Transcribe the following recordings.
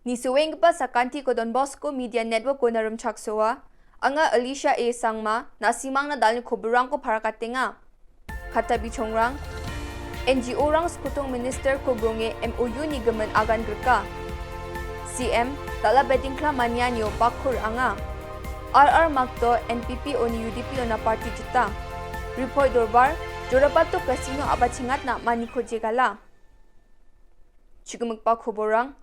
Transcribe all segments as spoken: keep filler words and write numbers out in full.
Nisoenggipa sakantiko Don Bosco Media Network-ona rimchaksoa. Anga Alicia A Sangma, na·simangna dalni kobilrangko parakatenga. Katta bichongrang, N G O-rang skotong minister-ko bronge M O U-ni gimin agan grika. C M, dal·a bedingkla manianio bakko ra·anga. R R Makto N P P oni U D P-ona parti jita. Riphoi dorbar, Jorabato Casino a·bachengatna maniko jegala. Chigimikba koborrang.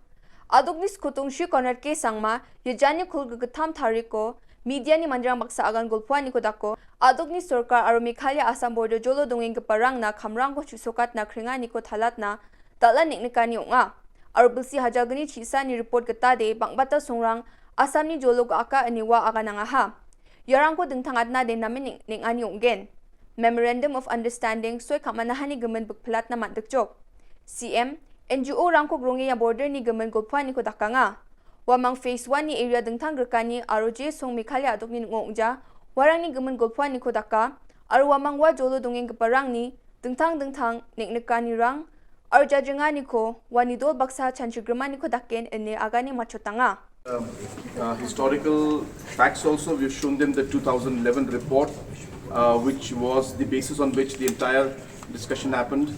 Adokni skotong Shri Conrad K Sangma, Yajani kolgrik gittam tariko, mediani manderang baksa agan golpoaniko dako, adokni sorkar aro Meghalaya Assam border jolo dongenggiparangna kamrangko chu·sokatna krenganiko talatna dal·a neng·nikani ong·a. Aro bilsi hajalgni chisani report gitade bang·bata songrang Assamni jolo ga·aka ine ua aganangaha. Iarangko dingtang atnade namen neng-, neng·ani ong·gen. Memorandum of Understanding soi ka·manahani gimin bikpilatna man·dikjok. C M, N G O-rangko gronge ia border-ni gimin golpoaniko dakanga. Uamang Phase one-ni area dingtang grikani aro je song Meghalaya adokni ning·o ong·ja, uarangni gimin golpoaniko daka, aro uamang ua jolo dongenggiparangni dingtang dingtang neng·nikanirang aro jajringaniko ua nidol baksa chanchigrimaniko daken ine agane matchotanga. Um, uh, historical facts also, we've shown them the two thousand eleven report, uh, which was the basis on which the entire discussion happened.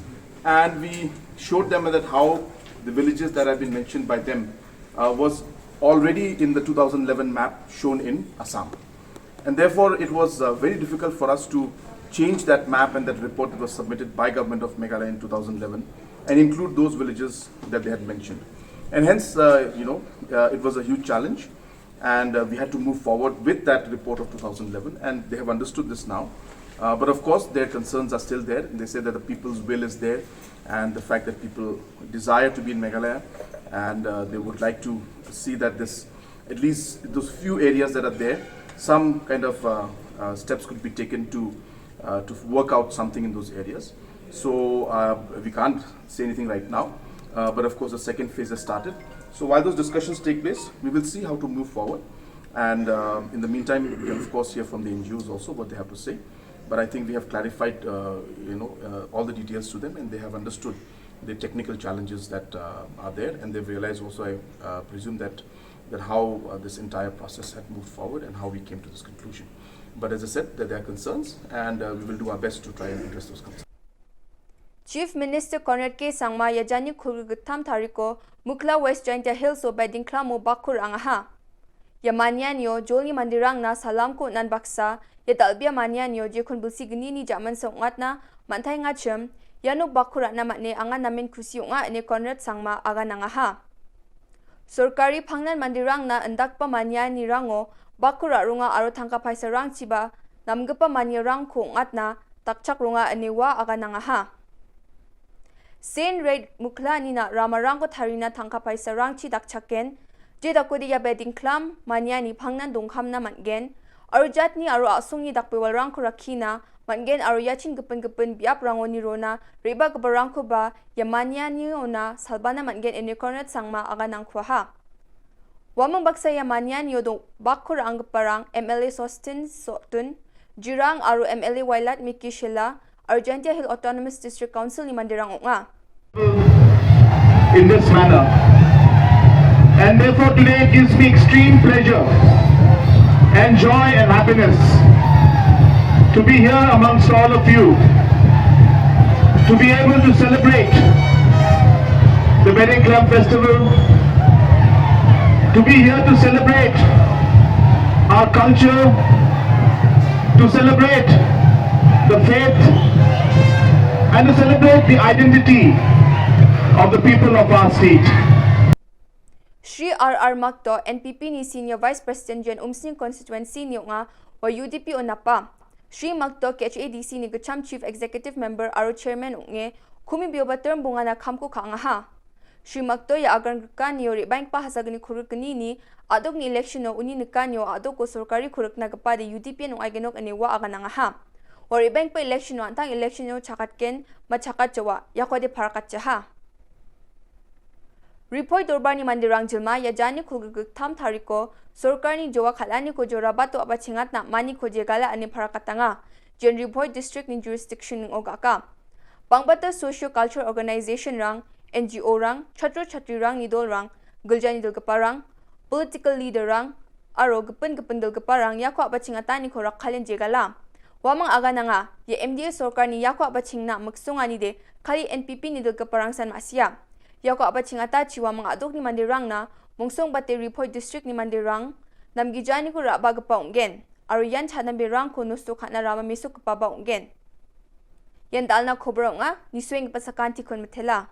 And we showed them that how the villages that have been mentioned by them, uh, was already in the two thousand eleven map shown in Assam. And therefore, it was, uh, very difficult for us to change that map and that report that was submitted by Government of Meghalaya in two thousand eleven and include those villages that they had mentioned. And hence, uh, you know, uh, it was a huge challenge, and, uh, we had to move forward with that report of two thousand eleven, and they have understood this now. Uh, but of course, their concerns are still there. They say that the people's will is there, and the fact that people desire to be in Meghalaya, and, uh, they would like to see that this, at least those few areas that are there, some kind of, uh, uh, steps could be taken to, uh, to work out something in those areas. So, uh, we can't say anything right now, uh, but of course the second phase has started. So while those discussions take place, we will see how to move forward. And, uh, in the meantime, we can of course hear from the N G Os also what they have to say. But I think we have clarified, uh, you know, uh, all the details to them, and they have understood the technical challenges that, uh, are there, and they've realized also, I, uh, presume that, that how, uh, this entire process had moved forward and how we came to this conclusion. But as I said, that there are concerns, and, uh, we will do our best to try and address those concerns. Chief Minister Conrad K Sangma Yajani kolgrik gittam tariko Mukla West Jaintia Hills-o bedingklamo bakko ra·angaha. Ia manianio jolni manderangna salamko on·an baksa, ia dal·bea manianio jekon bilsi gnini ja·mansa ong·atna man·taengachim, iano bakko ra·na man·e anga namen kusi ong·a ine Conrad Sangma aganangaha. Sorkari pangnan manderangna indakgipa manianirango bakko ra·ronga aro tangka paisarangchiba namgipa maniarangko ong·atna dakchakronga ine ua aganangaha. Sen Red Muklanina ramarangko tarina tangka paisarangchi dakchaken, je dakode ia bedingklam maniani pangnan dongkamna man·gen, aro jatni aro a·songni dakbewalrangko rakkina man·gen aro iachin gipin gipin biaprango nirona re·bagiparangkoba ia manianiona salbana man·gen ine Conrad Sangma aganangkuaha. Uamang baksa ia manianio dong-, bakko ra·anggiparang M L A Sostin Sotun, Jirang aro M L A Wailadmiki Shylla, aro Jaintia Hill Autonomous District Council-ni manderang ong·a. In this manner. And therefore today it gives me extreme pleasure and joy and happiness to be here amongst all of you, to be able to celebrate the Bedingklam Festival, to be here to celebrate our culture, to celebrate the faith, and to celebrate the identity of the people of our state. Shri R R Makto, N P P-ni Senior Vice President Jen Umsning Constituency-ni ong·a, ua U D P-o napa. Shri Makto K H A D C-ni gitcham Chief Executive Member aro Chairman ong·e, komi bioba term bongana kamko ka·angaha. Shri Makto ia agran grikanio re·baenggipa hasalgni kolgrik gnini a·dokni election-o uni nikanio a·doko sorkari kolgriknagipade U D P-an ong·aigenok ine ua aganangaha. Ua re·baenggipa election-o an·tang election-o chakatgen, ma chakatjawa, iakode parakatjaha. Riphoi dorbarni manderang jilma ia jani kolgrik gittam tariko sorkarni joa kal·aniko jorabato a·bachengatna maniko jegala ine parakatanga. Jen Riphoi district-ni jurisdiction ning·o ga·aka. Bangbata socio-cultural organization-rang, N G O-rang, chatro chatrirangni dolrang, giljani dilgiparang, political leaderrang aro gipin gipin dilgiparang iako a·bachengataniko rakkalin jegala. Uamang agananga, ia M D A sorkarni iako a·bachengna miksonganide kali N P P ni dilgiparangsan ma·sia. Iako a·bachengatachi uamang a·dokni manderangna Mongsong bate Ri Bhoi districtni manderang namgijaniko ra·bagipa ong·gen, aro ian cha·namberangko nosto ka·na rama mesokgipaba ong·gen. Ian dalna kobor ong·a, nisuenggipa sakantikon mitela.